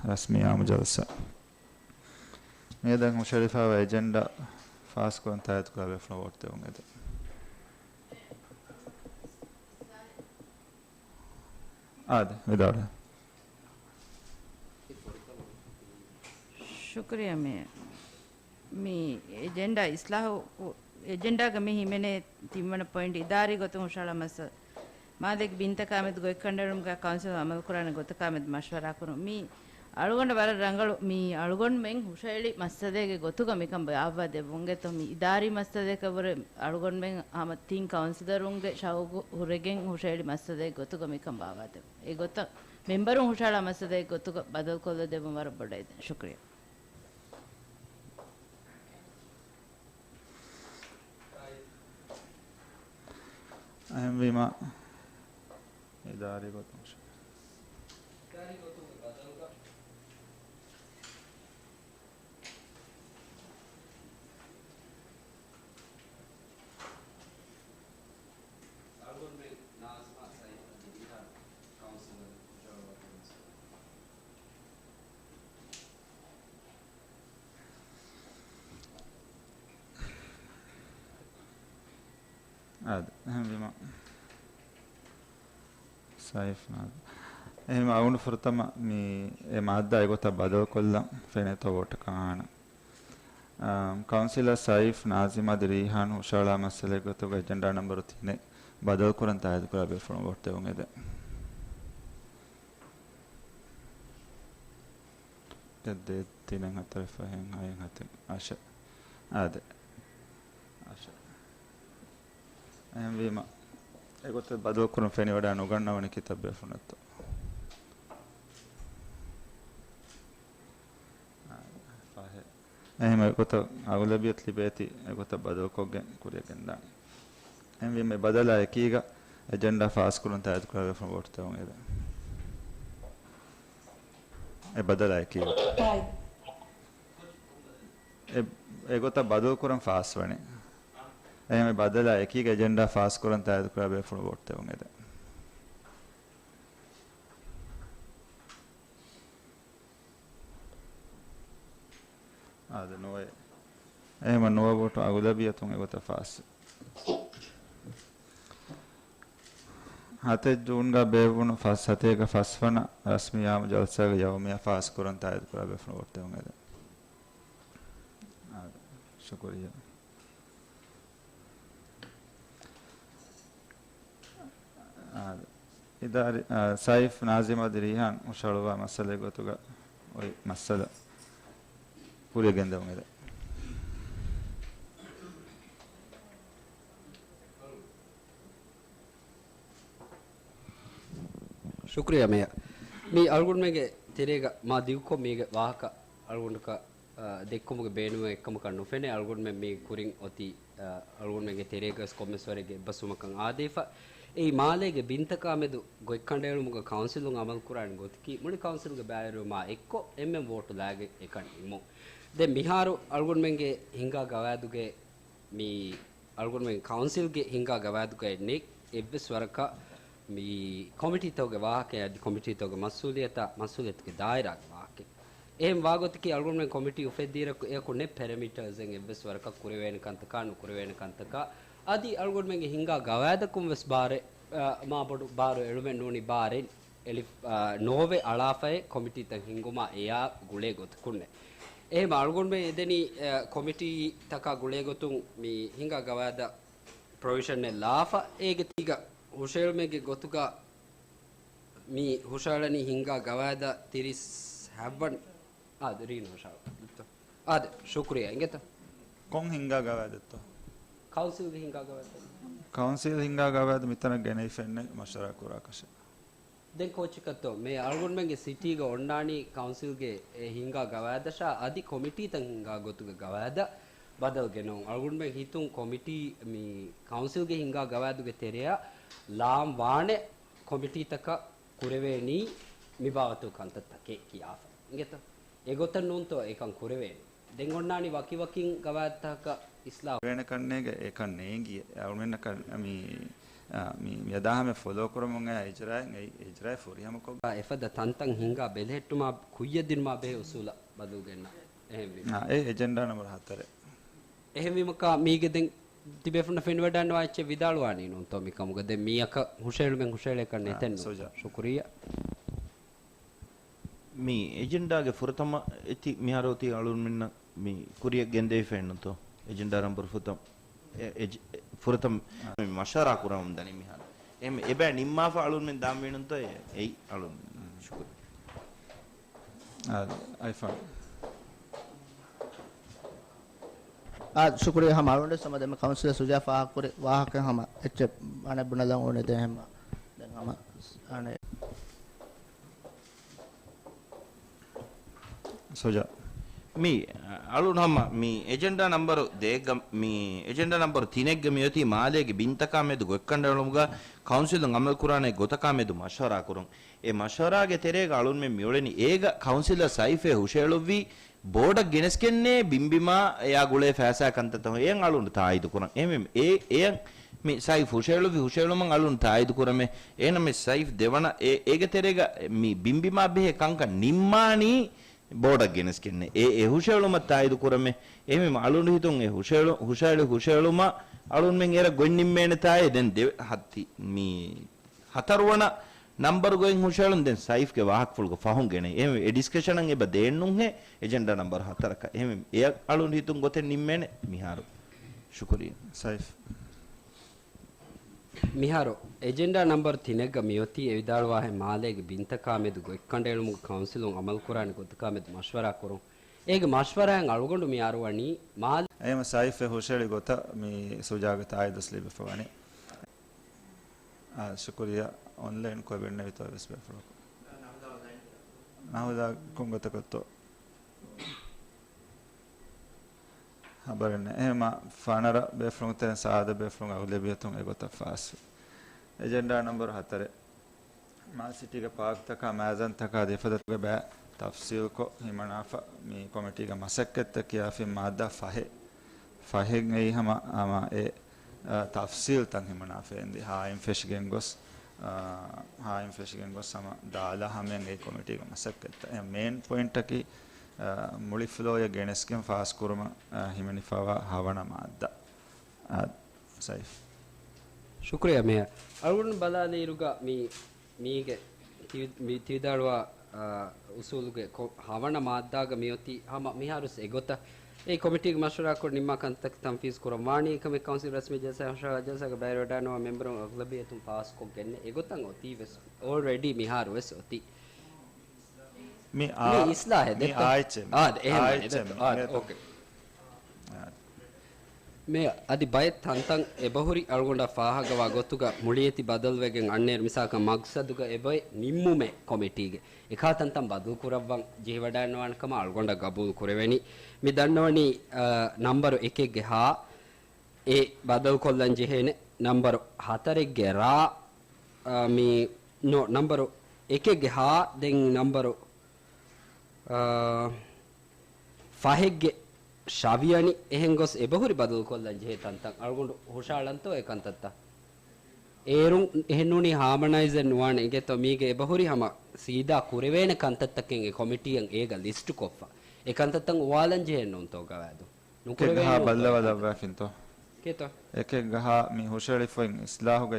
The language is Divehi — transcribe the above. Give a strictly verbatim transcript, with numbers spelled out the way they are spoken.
ރަސްމީ އާއްމު ޖަލްސާ. މިއަދަށް ހުށަހެޅިފައިވާ އެޖެންޑާ ފާސްކުރަން ތާއީދުކުރާ ބޭފުޅުން ވޯޓް ދެއްވުން އެދެން. އާދެ، ވިދާޅުވެ. ޝުކުރިއްޔާ މޭޔަރ. މި އެޖެންޑާ އިސްލާހު، އެޖެންޑާގަ މި ހިމެނޭ ތިންވަނަ ޕޮއިންޓް އިދާރީ ގޮތުން ހުށަހަޅާ މައްސަލަ. މާލޭގެ ބިންތަކާމެދު ގޮތްކަނޑައެޅުމުގަ ކައުންސިލުން އަމަލުކުރާނެ ގޮތަކާމެދު މަޝްވަރާކުރުން. މި އަޅުގަނޑަށް ވަރަށް ރަނގަޅު، މި އަޅުގަނޑުމެން ހުށަހެޅި މައްސަލައިގެ ގޮތުގަ މިކަން ބާއްވާ ދެއްވުން އިނގޭތޯ. މި އިދާރީ މައްސަލައަކަށްވުރެ އަޅުގަނޑުމެން ހަމަ ތިން ކައުންސިލަރުންގެ ޝައުގު ހުރެގެން ހުށަހެޅި މައްސަލައެއް ގޮތުގަ މިކަން ބާއްވާ ދެއްވުން. އެގޮތަށް މެމްބަރުން ހުށަހަޅާ މައްސަލައެއް ގޮތުގަ ބަދަލުކޮށްލަ ދެއްވުން ވަރަށް ބޮޑަށް އެދެން. ޝުކުރިއްޔާ. އެހެންވީމަ، އިދާރީ ގޮތުން. އާދެ، އެހެންވީމަ، ސައިފް ނާޒިމް. އެހެންވީމަ، އަޅުގަނޑު ފުރަތަމަ މި އެ މާއްދާ އެގޮތަށް ބަދަލުކޮށްލަން ފެނޭތޯ ވޯޓަކަށް އަހާނަން. އާ، ކައުންސިލަރ ސައިފް ނާޒިމް އަދި ރީހާން ހުށަހަޅާ މައްސަލައެއް ގޮތުގަ އެޖެންޑާ ނަންބަރު ތިނެއް ބަދަލުކުރަން ތާއީދުކުރާ ބޭފުޅުން ވޯޓް ދެއްވުން އެދެން. އެއް، ދޭއް، ތިނެއް، ހަތަރެއް، ފަހެއް، ހައެއް، ހަތެއް، އަށެއް. އާދެ. އަށެއް. އެހެންވީމަ، އެގޮތަށް ބަދަލުކުރުން ފެނިވަޑައި ނުގަންނަވަނީ ކިތައް ބޭފުޅުންނަށްތޯ؟ އާ، ފަހެއް. އެހެން އެގޮތަށް އަޣުލަބިއްޔަތު ލިބޭތީ، އެގޮތަށް ބަދަލުކޮށްގެން ކުރިއަށް ގެންދާނެ. އެހެންވީމަ، އެ ބަދަލާ އެކީގަ އެޖެންޑާ ފާސްކުރުން ތާއީދުކުރާ ބޭފުޅުން ވޯޓް ދެއްވުން އެދެން. އެ ބަދަލާ އެކީގަ. އެ، އެގޮތަށް ބަދަލުކުރަން ފާސްވަނީ. އެހެން އެ ބަދަލާ އެކީގަ އެޖެންޑާ ފާސްކުރަން ތާއީދުކުރާ ބޭފުޅުން ވޯޓް ދެއްވުން އެދެން. އާދެ، ނުވައެއް. އެހެންވީމަ، ނުވަ ވޯޓު އަޣުލަބިއްޔަތުން އެގޮތަށް ފާސް. ހަތެއް ޖޫންގަ ބޭއްވުނު ފަސް ހަތޭކަ ފަސް ވަނަ ރަސްމީ އާއްމު ޖަލްސާގެ ޔައުމިއްޔާ ފާސްކުރަން ތާއީދުކުރާ ބޭފުޅުން ވޯޓް ދެއްވުން އެދެން. އާދެ، ޝުކުރިއްޔާ. އާދެ. އިދާރީ، އާ، ސައިފް ނާޒިމް އަދި ރީހާން ހުށަހަޅުއްވާ މައްސަލައެއް ގޮތުގަ އޮތް މައްސަލަ ކުރިއަށް ގެންދެވުން އެދެން. ޝުކުރިއްޔާ މޭޔަރ. މި އަޅުގަނޑުމެންގެ ތެރޭގަ މާ ދިގުކޮށް މީގެ ވާހަކަ އަޅުގަނޑަކަށް އާ، ދެއްކުމުގެ ބޭނުމެއް އެއްކަމަކަށް ނުފެނޭ. އަޅުގަނޑުމެން މީ ކުރިން އޮތީ، އާ، އަޅުގަނޑުމެންގެ ތެރޭގަސް ކޮންމެސް ވަރެއްގެ އެއްބަސްވުމަކަށް އާދެވިފަ. އެއީ މާލޭގެ ބިންތަކާމެދު ގޮތްކަނޑައެޅުމުގަ ކައުންސިލުން އަމަލުކުރާނެ ގޮތަކީ މުޅި ކައުންސިލްގެ ބައިވެރިވުމާ އެއްކޮށް އެންމެން ވޯޓު ލާގެން އެކަން ނިންމުން. ދެން މިހާރު އަޅުގަނޑުމެންގެ ހިންގާ ގަވާއިދުގެ މި އަޅުގަނޑުމެން ކައުންސިލްގެ ހިންގާ ގަވާއިދުގައި ނެތް އެއްވެސް ވަރަކަށް މި ކޮމިޓީތަކުގެ ވާހަކައެއް އަދި ކޮމިޓީތަކުގެ މަސްއޫލިއްޔަތާ މަސްއޫލިއްޔަތުގެ ދާއިރާގެ ވާހަކައެއް. އެހެން ވާގޮތަކީ އަޅުގަނޑުމެން ކޮމިޓީ އުފެއްދީއިރަކު އެއަކު ނެތް ޕެރަމީޓަރސްއެއް އެއްވެސް ވަރަކަށް ކުރެވޭނެ ކަންތަކާ ނުކުރެވޭނެ ކަންތަކާ އަދި އަޅުގަނޑުމެންގެ ހިންގާ ގަވާއިދަކުން ވެސް ބާރެއް، އާ، މާ ބޮޑު ބާރު އެޅުމެއް ނޫނީ ބާރެއް އެޅި، އާ، ނޯވެ އަޅާފައި ކޮމިޓީތައް ހިންގުމާ އެއާ ގުޅޭ ގޮތަކުންނެއް. އެހެން އަޅުގަނޑުމެން އެދެނީ، އާ، ކޮމިޓީތަކާ ގުޅޭ ގޮތުން މި ހިންގާ ގަވާއިދަށް ޕްރޮވިޝަނެއް ލާފަ، އޭގެ ތިގަ ހުށައެޅުމެއްގެ ގޮތުގަ މި ހުށައެޅަނީ ހިންގާ ގަވާއިދަށް ތިރީސް ހައްވަން. އާދެ، ރީނު ހުށައެޅު. އާދެ، ޝުކުރިއްޔާ، އިނގޭތަ؟ ކޮން ހިންގާ ގަވާއިދެއްތޯ؟ ކައުންސިލްގެ ހިންގާ ގަވާއިދެއް. ކައުންސިލް ހިންގާ ގަވާއިދު މިތަނަށް ގެނެވިފައެއްނެތް މަޝްވަރާ ކުރާކަށެއް. ދެން ކޯޗިކަށްތޯ؟ މޭޔަރ އަޅުގަނޑުމެންގެ ސިޓީގަ އޮންނާނީ ކައުންސިލްގެ އެ ހިންގާ ގަވާއިދަށާ އަދި ކޮމިޓީތައް ހިންގާ ގޮތުގެ ގަވާއިދަށް ބަދަލު ގެނައުން. އަޅުގަނޑުމެން ހިތުން ކޮމިޓީ މި ކައުންސިލްގެ ހިންގާ ގަވާއިދުގެ ތެރެއަށް ލާން ވާނެ ކޮމިޓީތަކަށް ކުރެވޭނީ މިބާވަތު ކަންތައްތަކެއް ކިޔާފަ. އިނގޭތަ؟ އެގޮތަށް ނޫންތޯ އެކަން ކުރެވޭނީ. ދެން އޮންނާނީ ވަކިވަކިން ގަވާއިދުތަކަކަށް އިސްލާހު. ކުރެވޭނެ ކަންނޭގެ އެކަން ނޭނގި. އަޅުގަނޑަކަށް މި އާ، މި، މިއަދާ ހަމަ ފޮލޯ ކުރަމުން އެ އިޖްރާއެއް، އެ އިޖްރާއެއް ފުރިހަމަކޮށް. އާ، އެފަދަ ތަންތަން ހިންގާ ބެލެހެއްޓުމާ ކުއްޔަށް ދިނުމާ ބެހޭ އުސޫލަށް ބަދަލު ގެންނަ. އެހެންވީމަ. އާ، އެ އެޖެންޑާ ނަމްބަރު ހަތަރެއް. އެހެންވީމަކާ މީގެ ދެން ތިބޭފުންނަށް ފެނިވަޑައިންނަވާ އެއްޗެއް ވިދާޅުވާނީ ނޫންތޯ މިކަމުގަ؟ ދެން މީއަކަށް ހުށައެޅުމެއް ހުށައެޅޭކަށް އާ، ނެތެއްނު. ސުޖާ. ޝުކުރިއްޔާ. މި އެޖެންޑާގެ ފުރަތަމަ އެތި މިހާރު އޮތީ އަޅުންމެންނަށް މި ކުރިއަށް ގެންދެވިފައެއްނުތޯ؟ އެޖެންޑާ ނަމްބަރު ފުރަތަމަ، އެ، އެޖް-، އެ، ފުރަތަމަ އާ. މި މަޝްވަރާ ކުރަމުން ދަނީ މިހާރު. އެހެން އެބަ ނިންމާފަ އަޅުންމެން ދާން ވީނުންތޯ؟ އެ، އެއީ އަޅުން. ޝުކުރިއްޔާ. އާ، އައިފާން. އާ، ޝުކުރިއްޔާ. ހަމަ އަޅުގަނޑު ސަމަ ދެމެ ކައުންސިލަރ ސުޖާ ފާހަގަކުރި ވާހަކަ ހަމަ އެއްޗެއް އަނެއް ބުނެލަން އުޅުނެދޭ ހަމަ. ދެން ހަމަ އަނެއް. ސުޖާ. މި އަޅުން ހަމަ މި އެޖެންޑާ ނަމްބަރު ދޭއްގަ، މި އެޖެންޑާ ނަމްބަރު ތިނެއްގަ މިއޮތީ މާލޭގެ ބިންތަކާ މެދު ގޮތްކަނޑައެޅުމުގަ ކައުންސިލުން އަމަލުކުރާނެ ގޮތަކާ މެދު މަޝްވަރާ ކުރުން. އެ މަޝްވަރާގެ ތެރޭގަ އަޅުންމެން މިއުޅެނީ އޭގަ ކައުންސިލަރ ސައިފޭ ހުށައެޅުއްވީ ބޯޑަށް ގެނެސްގެންނޭ ބިންބިމާ އެޔާ ގުޅޭ ފައިސާ ކަންތައްތައް ހޯ-، އެޔަން އަޅުން ތާއީދު ކުރަން. އެހެންވެ، އެ، އެޔަން މި ސައިފް ހުށައެޅުއްވި ހުށައެޅުމަށް އަޅުން ތާއީދު ކުރަމޭ. އޭނަ މި ސައިފް ދެވަނަ އެ، އޭގެ ތެރޭގަ މި ބިންބިމާ ބެހޭ ކަންކަން ނިންމާނީ ބޯޑަށް ގެނެސްގެންނޭ. އެ، އެ ހުށައެޅުމަށް ތާއީދު ކުރަމޭ. އެހެންވީމަ އަޅުން ހިތުން އެ ހުށައެޅު-، ހުށައެޅި ހުށައެޅުމަށް އަޅުންމެން އޭރަށް ގޮތް ނިންމޭނެތާއޭ. ދެން ދެ، ހަތި، މި ހަތަރުވަނަ ނަމްބަރު ގޮތް ހުށައެޅުން ދެން ސައިފްގެ ވާހަކަފުޅުގަ ފަހުން ގެނައި. އެހެންވެ، އެ ޑިސްކަޝަނަށް އެބަ ދޭންނުންހޭ އެޖެންޑާ ނަމްބަރު ހަތަރަކަށް. އެހެންވެ، އެ އަޅުން ހިތުން ގޮތެއް ނިންމޭނެ މިހާރު. ޝުކުރިއްޔާ. ސައިފް. މިހާރު އެޖެންޑާ ނަމްބަރު ތިނެއްގަ މިއޮތީ އެ ވިދާޅުވާހެން މާލޭގެ ބިންތަކާ މެދު ގޮތްކަނޑައެޅުމުގެ ކައުންސިލުން އަމަލުކުރާނެ ގޮތަކާ މެދު މަޝްވަރާ ކުރުން. އޭގެ މަޝްވަރާއިން އަޅުގަނޑު މިހާރު ވަނީ މާލޭ. އެހެންވެ ސައިފް އެ ހުށައެޅި ގޮތަށް މި ސުޖާގެ ތާއީދުވެސް ލިބިފަ ވަނީ. އާ، ޝުކުރިއްޔާ. އޮންލައިން ކޮށް ބެންނެވިތޯ އެވެސް ބޭފުޅަކު. ނަހުދާ ކޮން ގޮތަކަށްތޯ؟ ޚަބަރެއް ނެތް. އެހެންމާ ފަނަރަ ބޭފުޅުން ތެރެއިން ސާދަ ބޭފުޅުން އަޣްލަބިއްޔަތުން އެގޮތަށް ފާސް. އެޖެންޑާ ނަމްބަރު ހަތަރެއް. މާލެ ސިޓީގެ ޕާކްތަކާ މައިޒަންތަކާ ދެފަދަ ބައި ތަފްސީލްކޮށް ހިމަނާފަ މި ކޮމިޓީގެ މަސައްކަތްތައް ކިޔާފި މާއްދާ ފަހެއް، ފަހެއް އެއީ ހަމަ، ހަމަ އެ، އަ، ތަފްސީލްތައް ހިމަނާފަ އެނދި ހާއިން ފެށިގެން ގޮސް، އަ، ހާއިން ފެށިގެން ގޮސް ހަމަ ދާލާ ހަމައިން އެ ކޮމިޓީގެ މަސައްކަތްތައް. އެ މޭން ޕޮއިންޓަކީ، އަ، މުޅި ފްލޯއަށް ގެނެސްގެން ފާސްކުރުމަށް، އަ، ހިމެނިފަވާ ހަވަނަ މާއްދާ. އާ، ސައިފް. ޝުކުރިއްޔާ މޭޔަރ. އަޅުގަނޑު ބަލާލިއިރުގަ މި، މީގެ ތި-، މި ތިވިދާޅުވާ، އާ، އުސޫލުގެ ކޮ-، ހަވަނަ މާއްދާގަ މިއޮތީ ހަމަ މިހާރުވެސް އެގޮތަށް. އެ ކޮމިޓީގެ މަޝްވަރާކޮށް ނިންމާ ކަންތައް ތަންފީޒް ކުރަން ވާނީ. އެކަމެއް ކައުންސިލް ރަސްމީ ޖަލްސާ ހުށަހަޅާ ޖަލްސާގަ ބައިވެރިވެވަޑައިންނަވާ މެމްބަރުން އަޣްލަބިއްޔަތުން ފާސްކޮށްގެންނެ އެގޮތަށް އޮތީވެސް އޯލްރެޑީ މިހާރުވެސް އޮތީ. މި އާ، މި އިސްލާހެއް މި ދެއްތޯ؟ އާ، އެއްޗެއް، މި އާ، އާ، އެހެން ވަނީ އެއްޗެއް، ދެއްތޯ؟ އާ، އެ އޯކޭ. އާ. މޭޔަރ، އަދި ބައެއް ތަންތަން އެބަހުރި އަޅުގަނޑަށް ފާހަގަވާ ގޮތުގަ މުޅިއެތި ބަދަލުވެގެން އަންނައިރު، މިސާލަކަށް މަގްސަދުގަ އެބައޮތް ނިންމުމެއް ކޮމިޓީގެ އެކާ ތަންތަން ބަދަލު ކުރައްވަން ޖެހިވަޑައިންނަވާނެ ކަމަށް އަޅުގަނޑަށް ގަބޫލު ކުރެވެނީ. މި ދަންނަވަނީ، އަ، ނަމްބަރު އެކެއްގެ ހާ އެ ބަދަލުކޮށްލަން ޖެހޭނެ، ނަމްބަރު ހަތަރެއްގެ ރާ، އަ، މި، ނޯ، ނަމްބަރު އެކެއްގެ ހާ، ދެން ނަމްބަރު، އަ، ފަހެއްގެ ޝަވިޔަނި އެހެން ގޮސް އެބަހުރި ބަދަލުކޮށްލަން ޖެހޭ ތަންތަން އަޅުގަނޑު ހުށައަޅަންތޯ އެ ކަންތައްތައް؟ އޭރުން އެހެންނޫނީ ހާމަނައިޒެއް ނުވާނެ އިނގޭތޯ؟ މީގެ އެބަހުރި ހަމަ ސީދާ ކުރެވޭނެ ކަންތައްތަކެއް އެ ކޮމިޓީއަށް އޭގަ ލިސްޓު ކޮށްފަ. އެ ކަންތައްތައް އުވާލަން ޖެހެން ނޫންތޯ ގަވާއިދު؟ ނުކުރެވޭނެ އެކެއްގަހާ ނޫންތޯ ބައްލަވަ އެ ކަންތައް؟ ލައްވާފިންތޯ؟ ކޭތޯ؟ އެކެއްގަހާ މި ހުށައެޅިފައި އިސްލާހުގައި